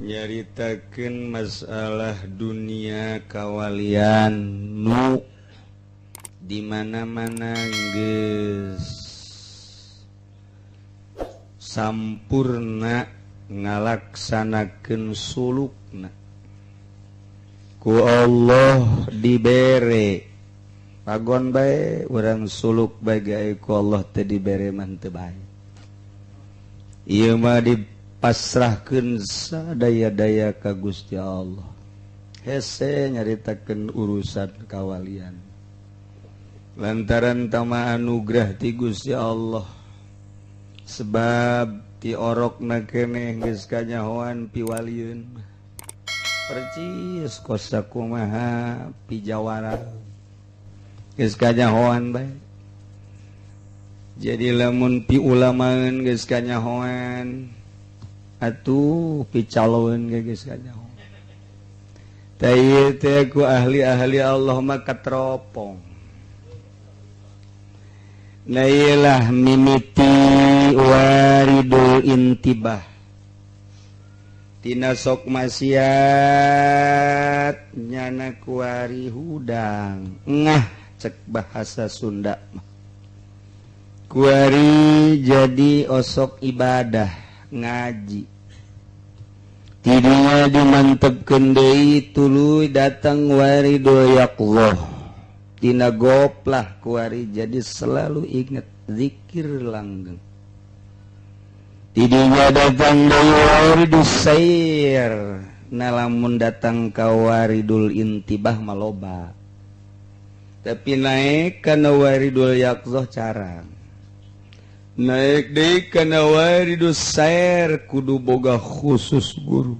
Nyaritakeun masalah dunia kawalian nu di mana-mana geus sampurna ngalaksanakeun sulukna ku Allah dibere pagon bae urang suluk bae ge ku Allah teu dibere mah teu bae. Ieu mah dipasrahkeun sadaya-daya ka Gusti Allah. Hese nyaritakeun urusan kawalian lantaran tama anugerah ti Gusti Allah, sebab ti orokna keneh geus kanyahoan piwalieun percis kos sakumaha pijawara geus kanyahoan bae. Jadi lamun pi ulamaeun geus kanyahoan, atuh picaloeun ge geus kanyahoan. Tah ieu teh ku ahli-ahli Allah mah katropong. Nah ieulah mimiti waridul intibah tina sok maksiat nyana kuari hudang ngah cek bahasa Sunda mah. Kuari jadi osok ibadah ngaji tidinya dimantepkeun deui tuluy datang waridul yaqlah tina goplah kuari jadi selalu inget zikir langgeng. Tidinya datang deui waridul sair. Nah lamun datang ka waridul intibah maloba, tapi naik kana waridul yaqlah carang. Naik deui kana waridus sair kudu boga khusus guru.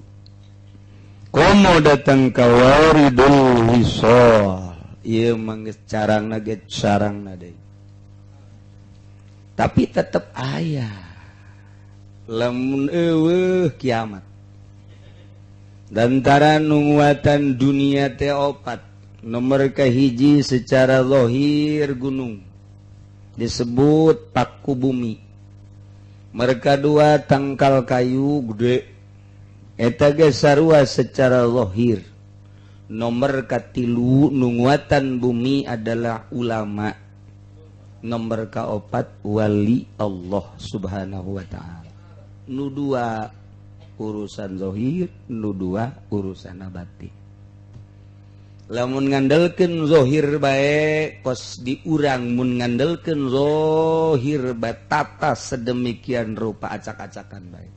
Komo datang ka waridul wisol, ieu mah geus carangna ge carangna deui. Tapi tetep aya lamun eueuh kiamat. Lantaran nu nguatan dunia teh opat. Nomor kahiji secara zahir gunung disebut paku bumi. Mereka dua tangkal kayu gede eta ge sarua secara zahir. Nomor katilu nunguatan bumi adalah ulama. Nomor kaopat wali Allah Subhanahu wa ta'ala. Nu dua urusan zahir, nu dua urusan batin. Lamun ngandelkeun zahir bae kos diurang, mun ngandelkeun zahir bae tata sedemikian rupa acak-acakan bae.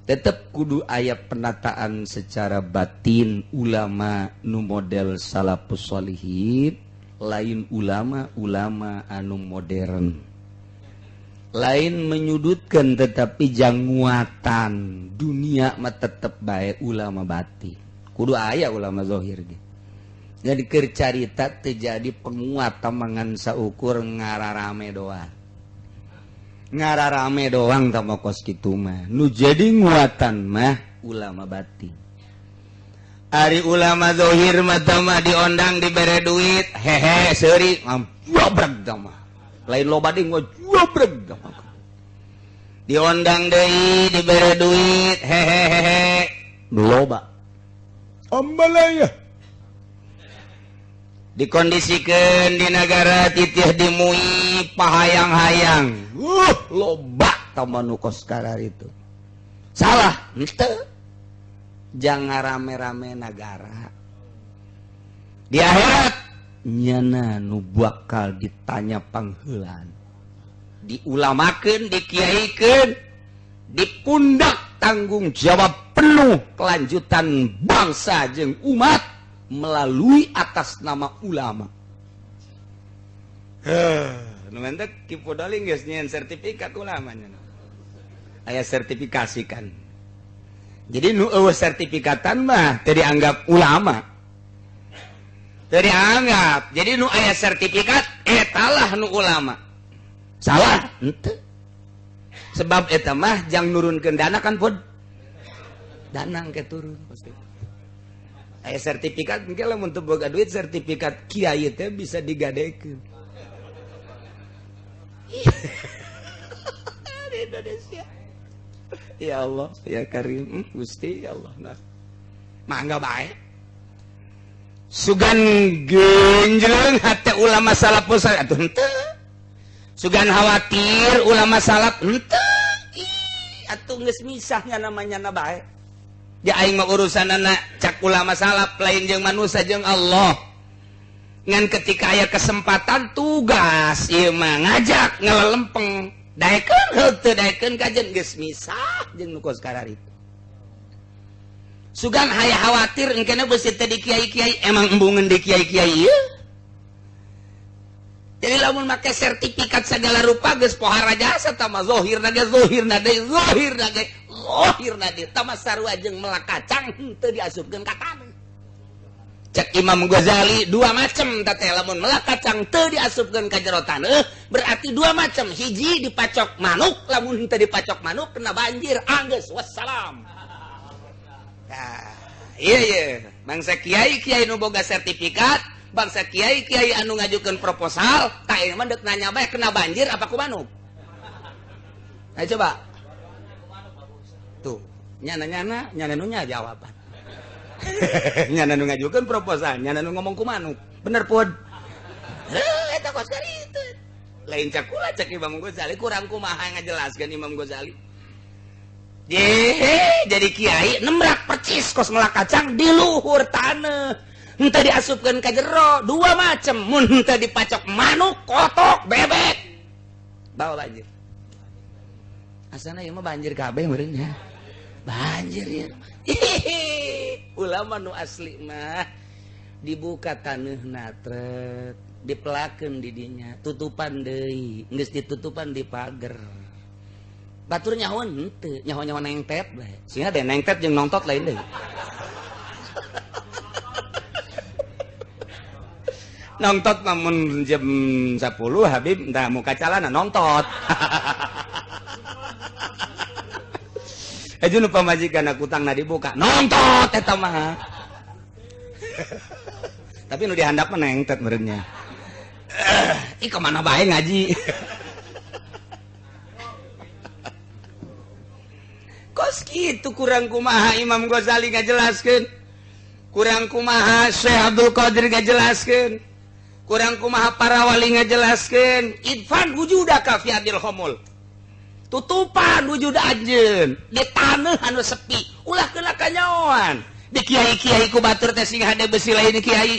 Tetep kudu aya penataan secara batin. Ulama nu model salafus sholihin, lain ulama-ulama anu modern, lain menyudutkan tetapi janguatan dunia mah tetep bae ulama batin. Kudu aya ulama zahir ge. Jadi keur carita teu jadi penguat tamangan saukur ngararame doang. Ngararame doang tama kos kitu mah. Nu jadi nguatan mah ulama batin. Ari ulama zahir mah tama diondang dibere duit, hehe seuri ngabreg tama. Lain loba deui ngabreg tama. Diondang deui dibere duit, hehehe loba. Ambalaya dikondisikan di negara titih dimui pahayang-hayang, loba tama nu kos karar itu. Salah henteu, jangan rame-rame negara di akhirat nyana nu bakal ditanya pangheulan, diulamakeun, dikiaikeun, dipundak tanggung jawab penuh kelanjutan bangsa jeung umat melalui atas nama ulama. Heh, nu mentek Ki Podoli geus nyieun sertifikat ulamanya. Aya sertifikasi kan. Jadi nu eueuh sertifikatan mah teu dianggap ulama. Teu dianggap. Jadi nu aya sertifikat etalah nu ulama. Salah henteu. Sebab eta mah jang nurunkeun dana kan pod. Dana engke turun pasti. Aya sertifikat engke lamun teu boga duit sertifikat kiai teh bisa digadekeun. Di Indonesia. Ya Allah, ya Karim, Gusti ya Allah. Nah. Mangga bae. Sugan genjleng hate ulama salaf atuh henteu. Sugan khawatir ulama salaf henteu. Ih, atuh geus misahnya namanya na bae. Ya aing mah urusanana cak ulama salaf lain jeung manusia jeung Allah. Ngan ketika aya kesempatan tugas ieu mah ngajak ngelelempeng. Daekeun heuh daekeun kajen geus misah jeung nu kos kararitu. Sugan haya khawatir engkena beusi teh di kiai-kiai emang embungeun di kiai-kiai ieu. Jadi lamun make sertifikat segala rupa geus pohara jasa tama zahirna ge zahirna deui zahirna ge zahirna deui tama sarua jeung melak kacang henteu diasupkeun ka taneuh. Cek Imam Ghazali dua macam teh lamun melak kacang teu diasupkeun ka jero taneuh berarti dua macam, hiji dipacok manuk lamun henteu dipacok manuk kena banjir anggeus wassalam. Nah, iya iya bangsa kiai-kiai nu boga sertifikat, bangsa kiai-kiai anu ngajukeun proposal, tah ieu mah deuk nanya bae kena banjir apa ku manuk. Ayo coba. Tuh, nyana-nyana, nyana nu nya jawaban. Nyana nu ngajukeun proposal, nyana nu ngomong ku manuk. Bener pun. Heuh, eta kos kitu. Lain cak kula cak Imam Ghazali kurang kumaha ngajelaskeun Imam Ghazali. Jehe, jadi kiai nemrak percis kos melak kacang di luhur taneuh. Henteu diasupkeun ka jero, dua macem mun henteu dipacok manuk, kotok, bebek. Bawa banjir. Asana ieu mah banjir kabeh meureun nya. Banjir ya. Ulama nu asli mah dibuka taneuhna trek, dipelakeun di dinya, tutupan deui, geus ditutupan di pager. Batur nyahoan henteu, nyaho-nyaho nengtet bae. Sehingga deh nengtet jeung nongtot lain deui. Nongtot namun jam 10 Habib entah muka calana nongtot. Aja nu pamajikan kutangna dibuka, nongtot eta mah. Tapi nu dihandap mah nengtet meureunnya. Ih kemana bae ngaji. Kos kitu kurang kumaha Imam Ghazali ngajelaskeun. Kurang kumaha Syekh Abdul Qadir ngajelaskeun. Kurang kumaha para wali ngajelaskeun. Idfan wujudaka fi adil khomul. Tutupan wujud anjeun di taneuh anu sepi, ulah kena kanyaoan. Di kiai-kiai ku batur teh sing hade besi lain kiai.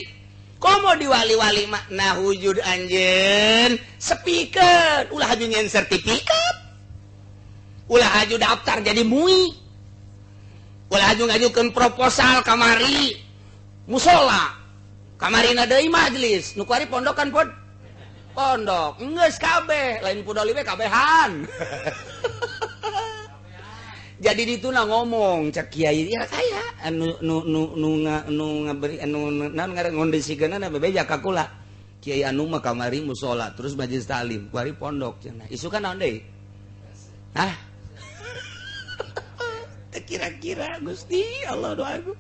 Komo di wali-wali makna wujud anjeun sepikeun, ulah haju nyen sertifikat. Ulah haju daftar jadi mui. Ulah haju ngajukeun proposal kamari musola. Kamarina deui majelis, nu kuari pondok kan pod. Pondok, geus kabeh, lain pudoli we kabehan. Jadi dituna ngomong cek kiai ya kaya anu nu nu nu nu ngaberi anu naon ngaran ngondisikeunna bebeja ka kula. Kiai anu mah kamari musola terus majelis taklim, kuari pondok cenah. Isukan naon deui? Hah? Kira-kira Gusti Allah doaku.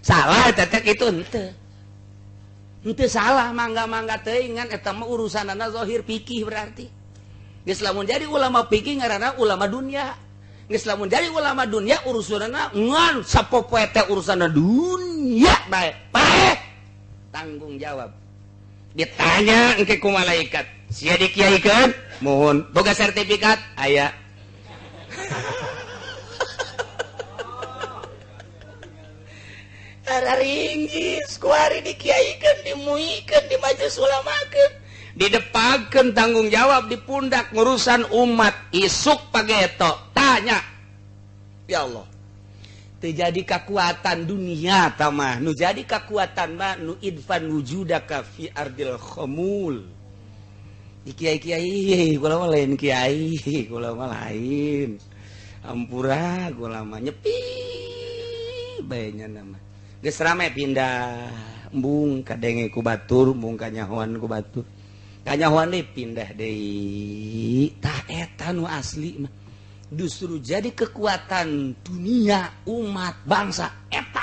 Salah teteh kitu henteu. Henteu salah mangga-mangga teuing ngan eta mah urusanana zahir fikih berarti. Geus lamun jadi ulama fikih ngaranna ulama dunia. Geus lamun jadi ulama dunia urusanana ngan sapopoe teh urusanna dunia bae. Paeh tanggung jawab. Ditanya engke ku malaikat, sia dikiaikeun? Mohon. Boga sertifikat? Aya. Ringgis kuari dikiaikan, dimuikan, di majelis ulamakeun, didepakeun tanggung jawab di pundak ngurusan umat isuk pageto. Tanya, ya Allah, teu jadi kekuatan dunia tamah, nu jadi kekuatan mah nu idfan wujudaka fi ardil khamul. Di kiai-kiai, kula mah lain kiai, kula mah lain. Ampura kula mah nyepi bae nya nama. Geus rame pindah embung kadenge ku batur, embung kanyahoan ku batur. Kanyahoan deui pindah deui. Tah eta nu asli mah. Justru jadi kekuatan dunia, umat, bangsa eta.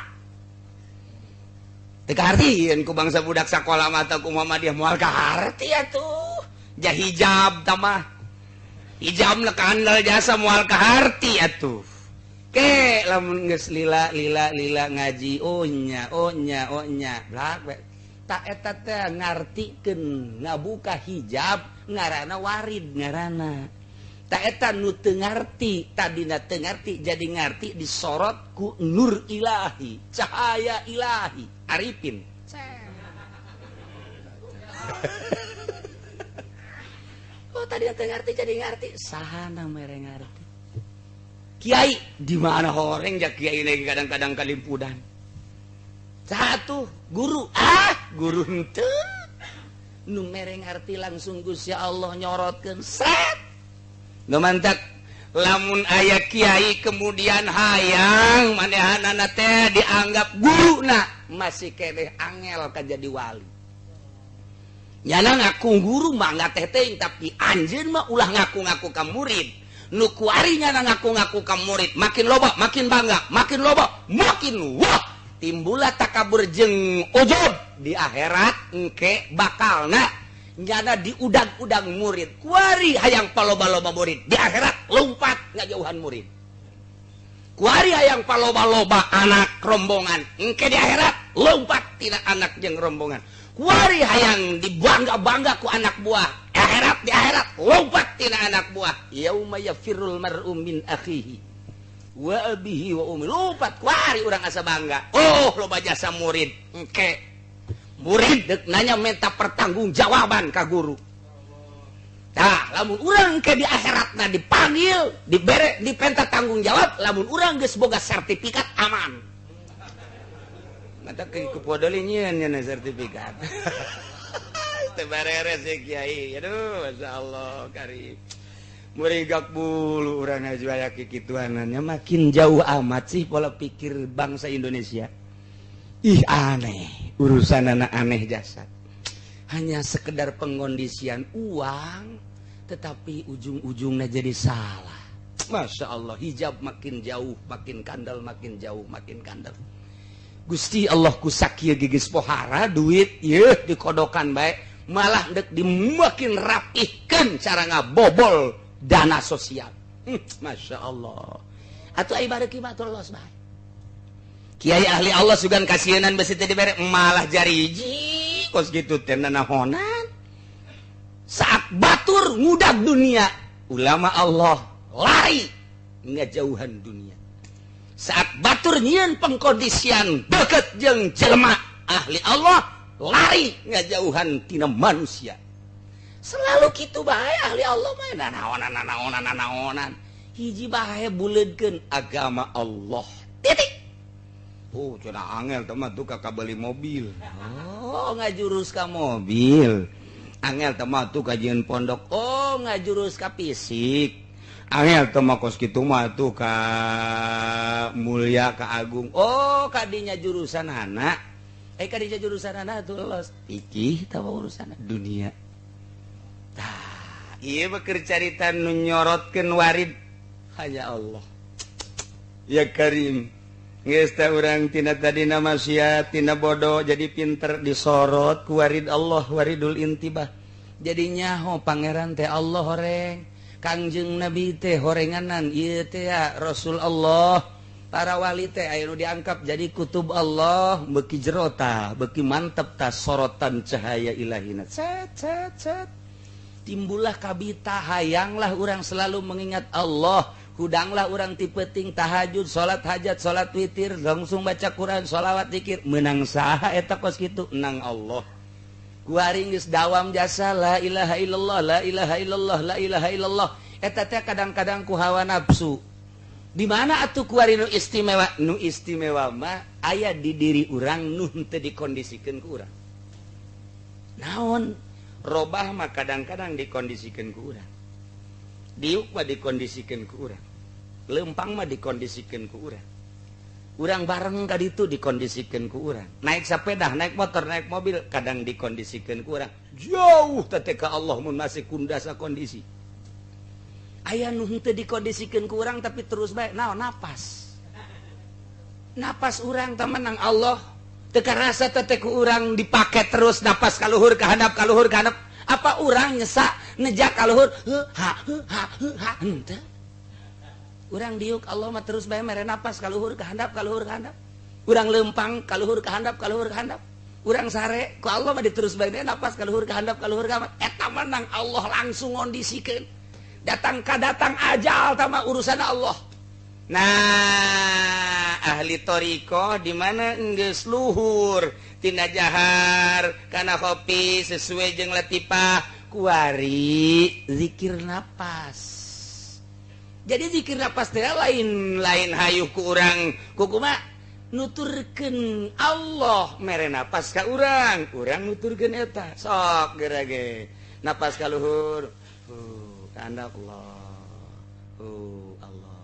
Teu kahartieun ku bangsa budak sakola mah atau ku Muhammadiyah moal kaharti atuh. Jahijab tamah. Hijab na kandal jasa moal kaharti atuh. Ke lamun geus lila lila lila ngaji oh nya oh nya oh nya blak we. Tak eta teh ngartikeun ngabuka hijab ngaranna warid ngaranna. Tak eta nu teu ngarti, tadina teu ngarti jadi ngarti disorot ku nur ilahi, cahaya ilahi, arifin. Oh tadi teu ngarti jadi ngarti, sahana mere ngarti. Kiai di mana horeng ja kiai lagi kadang-kadang kalimpudan. Satu guru, ah guru henteu. Nu mere ngarti langsung Gusti Allah nyorotkeun set. Nu mantak lamun aya kiai kemudian hayang manehanana teh dianggap guruna masih keneh angel ka jadi wali. Nyana ngaku guru mah nggak teh teuing tapi anjeun mah ulah ngaku-ngaku ka murid. Nu kuari nyana ngaku-ngaku ka murid makin loba makin bangga, makin loba makin wah timbullah takabur jeung ujub di akhirat engke bakalna nyana diudag-udang murid. Kuari hayang paloba-loba murid di akhirat lompat ngajauhan murid. Kuari hayang paloba-loba anak rombongan engke di akhirat lompat tina anak jeung rombongan. Kuari hayang dibangga-bangga ku anak buah akhirat di akhirat lompat tina anak buah. Yauma yafirrul mar'u min akhihi wa abihi wa ummi, lompat kuari urang asa bangga. Oh loba jasa murid engke murid dek nanya minta pertanggungjawaban ka guru. Tah lamun urang ke di akhiratna dipanggil dibere dipenta tanggung jawab, lamun urang geus boga sertifikat aman. Mata ke kupodoli nyieun nya sertifikat. Teu bareres ye kiai. Aduh masyaallah karim. Murigak bulu urang aju aya kikituannya makin jauh amat sih pola pikir bangsa Indonesia. Ih aneh, urusan anak aneh jasad. Hanya sekedar pengkondisian uang, tetapi ujung-ujungnya jadi salah. Masya Allah, hijab makin jauh, makin kandal, makin jauh, makin kandal. Gusti Allah kusakieu gigis pohara, duit, yeuh dikodokan baik, malah dek dimakin rapihkeun cara ngabobol dana sosial. Masya Allah. Atuh ibadah kieu mah los bae. Kiai ahli Allah sugan kasienan besi teh dibere malah jariji kos gitu teh nanahonan. Saat batur ngudag dunia, ulama Allah lari ngajauhan dunia. Saat batur nyieun pengkondisian deket jeung jelema ahli Allah lari ngajauhan tina manusia. Selalu kitu bae ahli Allah mah nanahonan nanahonan nanahonan. Hiji bae buleudkeun agama Allah. Titik. Oh, cenah angel teh mah tuh ka beli mobil. Oh, ngajurus ka mobil. Angel teh mah tuh kajian pondok. Oh, ngajurus ka fisik. Angel teh mah kos kitu mah tuh ka mulia ka agung. Oh, kadinya jurusan anak. Kadinya jurusan anak tuh los. Iki tah urusan dunia. Tah, ieu mah keur carita nu nyorotkeun warid hanya Allah. Ya Karim. Geus teh urang tina tadina maksiat, tina bodoh jadi pinter disorot ku warid Allah, waridul intibah. Jadi nyaho pangeran teh Allah horeng, Kangjeng Nabi teh horenganan ieu teh ya Rasul Allah. Para wali teh aya nu diangkap jadi kutub Allah, beuki jero tah, beuki mantep tah sorotan cahaya ilahina. Cet cet cet. Timbullah kabita hayanglah urang selalu mengingat Allah. Hudanglah urang ti peuting tahajud, salat hajat, salat witir, langsung baca Quran, sholawat, zikir. Menang saha eta kos kitu? Menang Allah. Kuari geus dawam jasa la ilaha illallah, la ilaha illallah, la ilaha illallah. Eta teh kadang-kadang ku hawa nafsu. Di mana atuh kuari nu istimewa? Nu istimewa mah aya di diri urang nu henteu dikondisikeun ku urang. Naon? Robah mah kadang-kadang dikondisikeun ku urang. Diuk mah dikondisikeun ku urang. Lempang mah dikondisikeun ku urang. Urang bareng ka ditu dikondisikeun ku urang. Naik sepeda, naik motor, naik mobil kadang dikondisikeun ku urang. Jauh teh ka Allah mun masih kundasa kondisi. Aya nu henteu dikondisikeun ku urang tapi terus bae naon napas. Napas urang teh menang Allah. Teu karasa teh ku urang dipake terus napas kaluhur ka handap kaluhur ka handap. Apa urang nyesak Nejak ka luhur ha ha ha henteu. Urang diuk Allah mah terus bae mere napas ka luhur ka handap ka luhur ka handap. Urang lempang ka luhur ka handap ka luhur ka handap. Urang sare ku Allah mah diterus bae napas ka luhur ka handap ka luhur ka handap. Eta menang Allah langsung ngondisikeun. Datang ka datang ajal tama urusan Allah. Nah, ahli thoriqoh di mana enggeus luhur tina jahar kana kopi sesuai jeung latifah kuari zikir napas. Jadi zikir napas teh lain hayu ku urang kumaha nuturkeun Allah mere napas ka urang, urang nuturkeun eta. Sok geura ge napas ka luhur, ka handap Allah. Allah. Allah.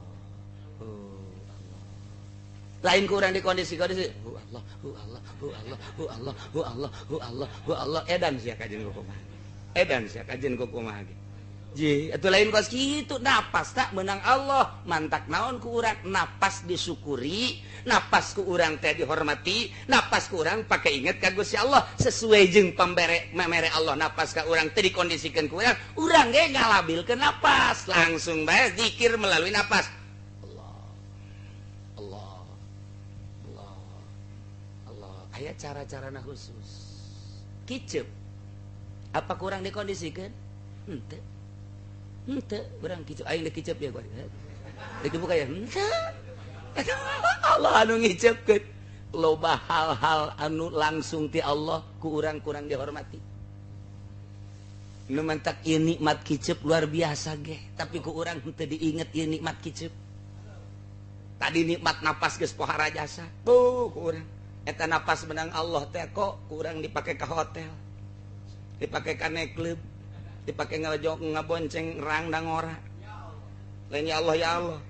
Lain kurang di kondisi-kondisi Allah, Allah, Allah, Allah, Allah, Allah, Allah, edan sia kajen kumaha. Edan sia kajen kumaha ge. Ji, atuh lain kos kitu napas tak menang Allah, mantak naon ku urang napas disyukuri, napas ku urang teh dihormati, napas ku urang pake inget ka Gusti Allah sesuai jeung pambere memere Allah napas ka urang teh dikondisikeun ku urang, urang ge ngalabilkeun napas, langsung bae zikir melalui napas. Allah, Allah, Allah. Aya cara-carana khusus. Kicep. Apa kurang dikondisikan? Henteu. Henteu, urang kicep aing deuk kicep ya gua. Deuk dibuka ya. Henteu. Allah anu ngicepkeun. Loba hal-hal anu langsung ti Allah ku urang kurang dihormati. Nu mantak ieu nikmat kicep luar biasa ge, tapi ku urang henteu diinget ieu nikmat kicep. Tadi nikmat napas geus pohara jasa. Tuh ku urang. Eta napas menang Allah teh kok kurang dipake ka hotel. Dipake ka nightclub, dipake ngajok ngabonceng rang da ngora. Lain ya Allah ya Allah.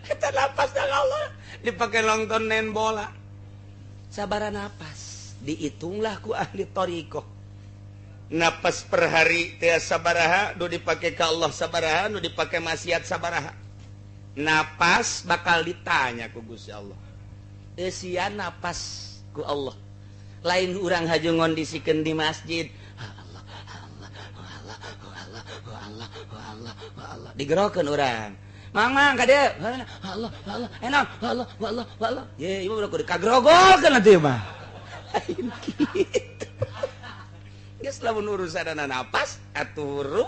Eta napas da Allah dipake nonton nen bola. Sabara napas dihitunglah ku ahli thoriqoh. Napas per hari teh sabaraha nu dipake ka Allah sabaraha nu dipake maksiat sabaraha. Napas bakal ditanya ku Gusti Allah. Eusian napas ku Allah. Lain urang haju ngondisikeun di masjid. Allah Allah Allah Allah Allah Allah Allah digerokeun urang. Mang mang ka dieu. Allah Allah enak Allah Allah Allah. Ye ieu mah kudu kagrogolkeun atuh mah. Lain kitu. Geus lamun urusanana napas atuh ruh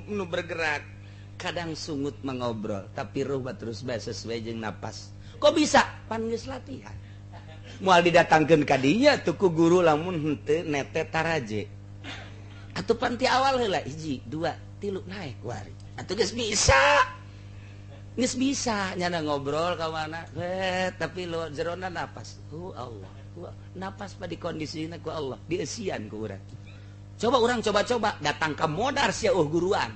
nu bergerak. Kadang sungut mengobrol tapi ruh terus bae sesuai jeung napas. Kok bisa? Pan geus latihan. Moal didatangkeun ka dinya tuh ku guru lamun henteu nete taraje. Atuh pan ti awal heula 1 2 3 naik wari. Atuh geus bisa. Geus bisa nyana ngobrol ka mana tapi lu jerona napas. Allah. Napas mah dikondisina ku Allah, dieusian ku urang. Coba urang coba-coba datang ke modar sia eueuh guruan.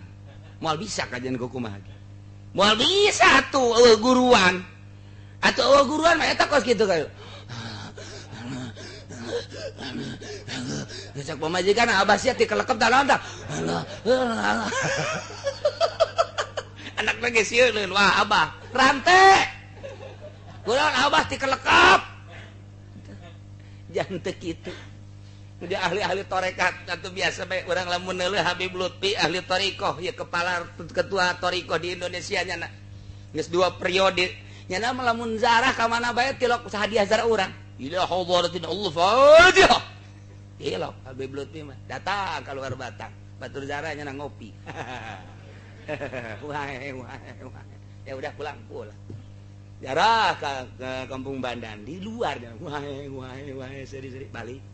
Moal bisa kajian ku kumaha. Moal bisa tuh eueuh guruan. Atuh eueuh guruan mah eta kos kitu kayu. Cek pamajikan abah sia ti kelekep da naon tah. Anak lagi sieun wah abah rante. Kunaon abah ti kelekep. Jangan teu kitu. Dia ahli-ahli torekat atau biasa bae urang lamun neuleuh Habib Lutfi ahli thoriqoh ya kepala ketua thoriqoh di Indonesia nya geus 2 periode nya mah lamun zarah ka mana bae tilok hadiah zarah urang ila hadratin Allah Fatihah tilok Habib Lutfi mah datang keluar Batang batur zarah nya ngopi. Wah wah wah ya udah pulang pulang jarah ke kampung Bandan di luar wah wah wah seri-seri balik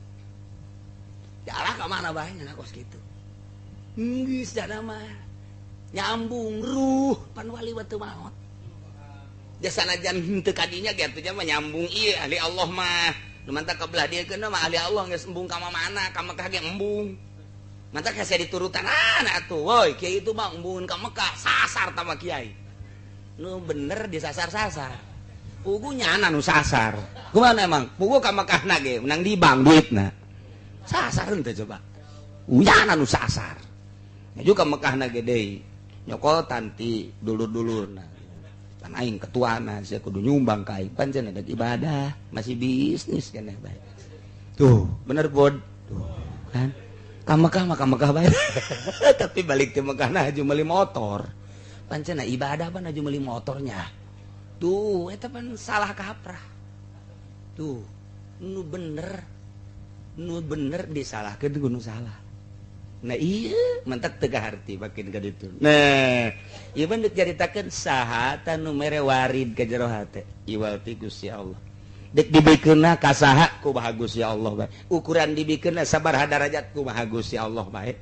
jalah ka mana bae nya kos kitu. Geus jana mah nyambung ruh pan wali teu maot. Jasanajan henteu ka dinya ge atuh mah nyambung ieu ahli Allah mah. Nu mantak ka belah dieu keun mah ahli Allah geus embung ka mana ka Mekah ge embung. Mantak hese diturutanana atuh woi kiai itu mah embungeun ka Mekah sasar tah mah kiai. Nu bener disasar-sasar. Pugu nyana nu sasar. Kumaha emang? Pugu ka Mekahna ge menang di bank duitna. Sasar henteu coba. Uyana nu sasar. Juga Mekahna ge deui. Nyokotan ti dulur-dulurna. Pan aing ketuana, sia kudu nyumbang ka aing. Pancen ada ibadah, masih bisnis kan bae. Tuh, bener bod. Tuh, kan. Ka Mekah mah ka Mekah bae. Tapi balik ke Mekah nah aju meuli motor. Pancen ibadah pan aju meuli motornya. Tuh, eta pan salah kaprah. Tuh, nu bener disalahkeun ku nu salah. Nah iya, mentak teu harti makin ka ditu. Nah, ieu mah caritakeun saha ta nu mere warid ka jero hate. Iwal ti Gusti Allah. Dek dibikeunna ka saha kumaha Gusti Allah bae. Ukuran dibikeunna sabaraha darajat kumaha Gusti Allah bae.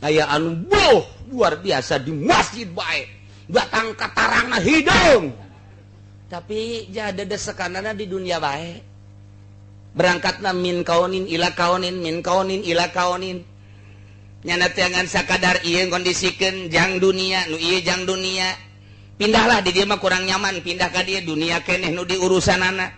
Aya anu boh luar biasa di masjid bae. Datang ka tarangna hidung. Tapi jada desekanana di dunia bae. Berangkatna min kaunin ila kaunin, min kaunin ila kaunin. Nyana jangan sakadar ieu kondisikeun jang dunia, nu ieu jang dunia. Pindahlah di dia mah kurang nyaman, pindah ka dia dunia keneh nu diurusanana.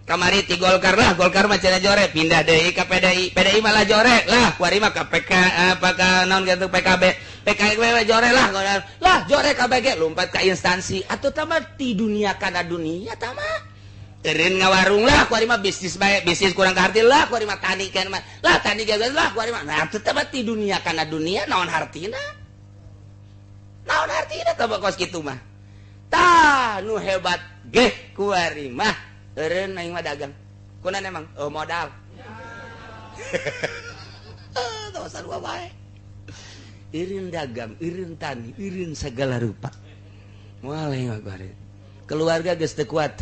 Kamari ti Golkar lah, Golkar mah cenah jore, pindah deui ka PDI. PDI malah jore lah, kuari mah ka PK apa ka naon gitu PKB. PKB jore lah, lah jore KBG lompat ka instansi. Atuh tama ti dunia kana dunia tama. Eureun ngawarung lah, kuari mah bisnis bae, bisnis kurang kaharti lah, kuari mah tani kan mah. Lah tani gagal lah, kuari mah. Nah, tetep ti dunia kana dunia naon hartina? Naon hartina tah kos kitu mah? Tah nu hebat geh kuari mah eureun aing mah dagang. Kunan emang? Oh, modal. Tah sarua bae. Eureun dagang, eureun tani, eureun segala rupa. Moal aing mah kuari. Keluarga geus teu kuat.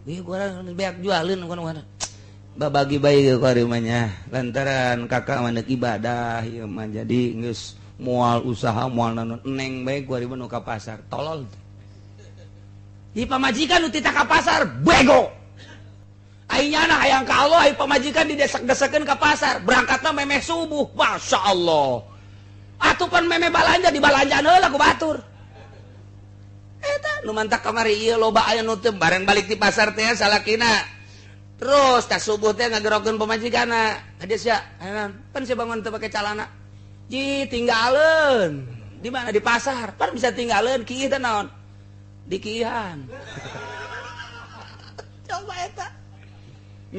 Ih, kurang beak jualin kuan babagi bae ke rumahnya lantaran kakak mana ibadah ieu mah jadi geus moal usaha moal naon neng bae kuari mah nu ka pasar tolol. Di pamajikan nu tita ka pasar bego. Ai nyana hayang ka Allah, ai pamajikan didesak-desakeun ka pasar, berangkatna memeh subuh. Masya Allah. Atuh pan memeh balanja di balanjaan heula ku batur. Eta nu mantak kamari ieu loba aya nu teu bareng balik di pasar teh salakina. Terus tas subuh teh ngagerokeun pamajikanna. Hadieu sia, pan sia bangun teu pake calana. Ji tinggaleun. Di mana di pasar? Pan bisa tinggaleun kiih teh naon? Di kiihan. Coba eta.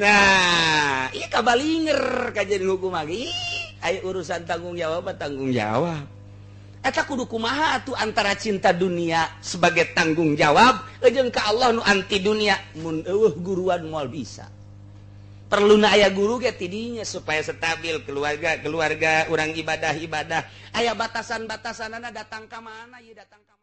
Nah, ieu kabalinger kajian hukum lagi. Aya urusan tanggung jawab tanggung jawab. Eta kudu kumaha atuh antara cinta dunia sebagai tanggung jawab jeung ka Allah nu anti dunia mun eueuh guruan moal bisa. Perluna aya guru ge tidinya supaya stabil keluarga keluarga urang ibadah ibadah aya batasan-batasanana datang ka mana ieu datang ka